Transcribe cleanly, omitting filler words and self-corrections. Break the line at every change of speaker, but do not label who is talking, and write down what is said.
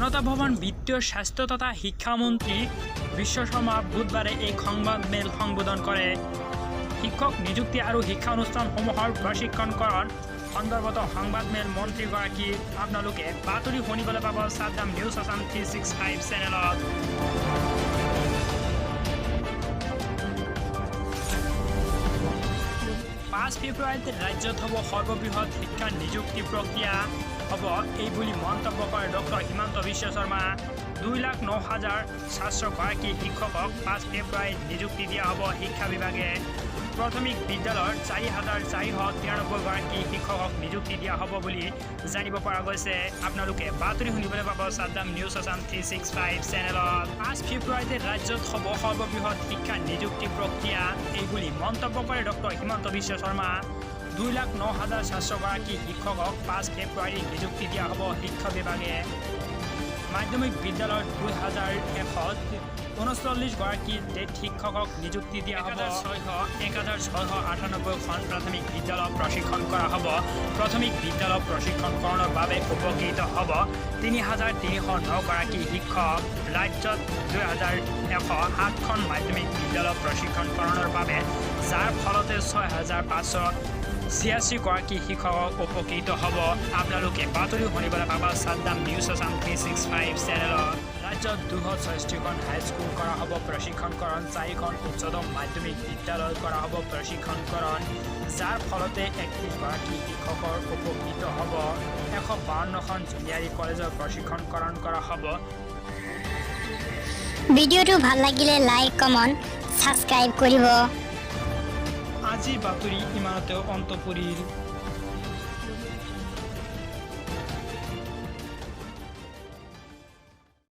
জনতা ভৱন বিত্তীয়, স্বাস্থ্য তথা শিক্ষামন্ত্ৰী বিশ্ব শৰ্মা বুধবাৰে এই সংবাদমেল সম্বোধন কৰে। শিক্ষক নিযুক্তি আৰু শিক্ষানুষ্ঠানসমূহৰ প্ৰশিক্ষণকৰণ সন্দৰ্ভত সংবাদমেল মন্ত্ৰীগৰাকী। আপোনালোকে বাতৰি শুনিবলৈ পাব ছাদ্দাম নিউজ আছাম 365 চেনেলত। 5 ফেব্ৰুৱাৰীত ৰাজ্যত হ'ব সৰ্ববৃহৎ শিক্ষা নিযুক্তি প্ৰক্ৰিয়া হ'ব, এই বুলি মন্তব্য কৰে ডক্টৰ হিমন্ত বিশ্ব শৰ্মা। 2,09,700 গৰাকী শিক্ষকক 5 ফেব্ৰুৱাৰীত নিযুক্তি দিয়া হ'ব শিক্ষা বিভাগে। প্ৰাথমিক বিদ্যালয়ৰ 4493 গৰাকী শিক্ষকক নিযুক্তি দিয়া হ'ব বুলি জানিব পৰা গৈছে। আপোনালোকে বাতৰি শুনিবলৈ পাব ছাদ্দাম নিউজ আছাম 365 চেনেলত। 5 ফেব্ৰুৱাৰীতে ৰাজ্যত হ'ব সৰ্ববৃহৎ শিক্ষা নিযুক্তি প্ৰক্ৰিয়া, এই বুলি মন্তব্য কৰে ডক্টৰ হিমন্ত বিশ্ব শৰ্মা। 2,09,700 গৰাকী শিক্ষকক 5 ফেব্ৰুৱাৰীত নিযুক্তি দিয়া হ'ব শিক্ষা বিভাগে। মাধ্যমিক বিদ্যালয়ত 2139 গৰাকী টেট শিক্ষকক নিযুক্তি দিয়া হ'ব। 1698খন প্ৰাথমিক বিদ্যালয় প্ৰশিক্ষণ কৰা হ'ব। প্ৰাথমিক বিদ্যালয় প্ৰশিক্ষণকৰণৰ বাবে উপকৃত হ'ব 3309 গৰাকী শিক্ষক। ৰাজ্যত 2107খন মাধ্যমিক বিদ্যালয় প্ৰশিক্ষণকৰণৰ বাবে, যাৰ ফলতে 6586 গৰাকী শিক্ষকক উপকৃত হ'ব। আপোনালোকে বাতৰি শুনিবলৈ পাব ছাদ্দাম নিউজ আছাম 365 চেনেলত। ৰাজ্যত 266খন হাইস্কুল কৰা হ'ব প্ৰশিক্ষণকৰণ, চাৰিখন উচ্চতম মাধ্যমিক বিদ্যালয় কৰা হ'ব প্ৰশিক্ষণকৰণ, যাৰ ফলতে 31 গৰাকী শিক্ষকৰ উপকৃত হ'ব। 152খন জুনিয়ৰ কলেজৰ প্ৰশিক্ষণকৰণ কৰা হ'ব।
ভিডিঅ'টো ভাল লাগিলে লাইক, কমেণ্ট, ছাবস্ক্ৰাইব কৰিব।
আজিৰ বাতৰি ইমানতে অন্ত পৰিল।